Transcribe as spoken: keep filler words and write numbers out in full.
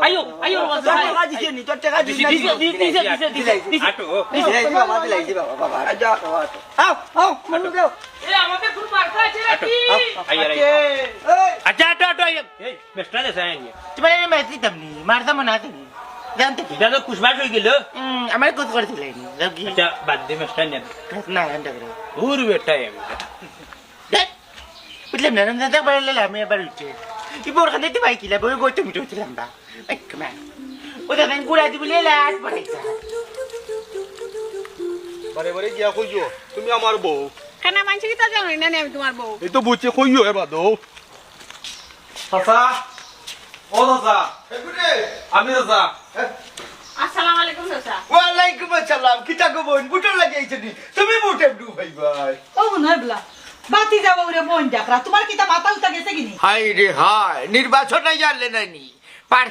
আইও, আইও, বাবা, তোর টেকা দিছে নি? তোর টেকা দিছে নি? দিছে, দিছে, দিছে, দিছে, দিছে। দিলাই, দিছে। আটো। দিলাই, দিছে, বাবা, দিলাই, দিছে, বাবা, বাবা, আইও, আও, আও, মনু যাও। এ, আমাদের খুব মার্কা আছে নাকি? আইও, আইও। এই। আচ্ছা, আটো, আটো, আইও। এই, বেশটা দে, সাইন। তোমার এই মাইতি তামনি, মারতাম না তুমি। জানতে কি? এটা তো কুশবাস হয়ে গেল। হুম, আমার কুশ করে দিলাই নি। যাও কি? আচ্ছা, বাদ দে, বেশটা নেন। না, এন্ডা করে। ওর বেটা এম। দেখ, বুঝলাম না, রমজান তো একবার এলে আমি আবার উঠে। কি বড় খান দেখতে পাই কিলা, বই গই তুমি উঠে লম্বা। এই, come on। ও দাদা, আমি গুড়া দিব, লে, লে, আট পড়ে যা। বারে বারে গিয়া কইও, তুমি আমার বউ। কেন মানছি কি তা জানো না, আমি তোমার বউ। এই তো বুঝছি, কইও এবার দো। চাচা, ও চাচা, এগুরে। আমি চাচা। আসসালামু আলাইকুম চাচা। ওয়ালাইকুম আসসালাম। কিতা গো বইন, বুটর লাগি আইছো নি? তুমি বুটে ডু ভাই ভাই। ও মনে হয় বলা, বাতি যাবো ওরে বইন ডাকরা। তোমার কিতা মাথা উঠা গেছে কিনি? হায় রে হায়, নির্বাচন নাই জানলে নাইনি। পার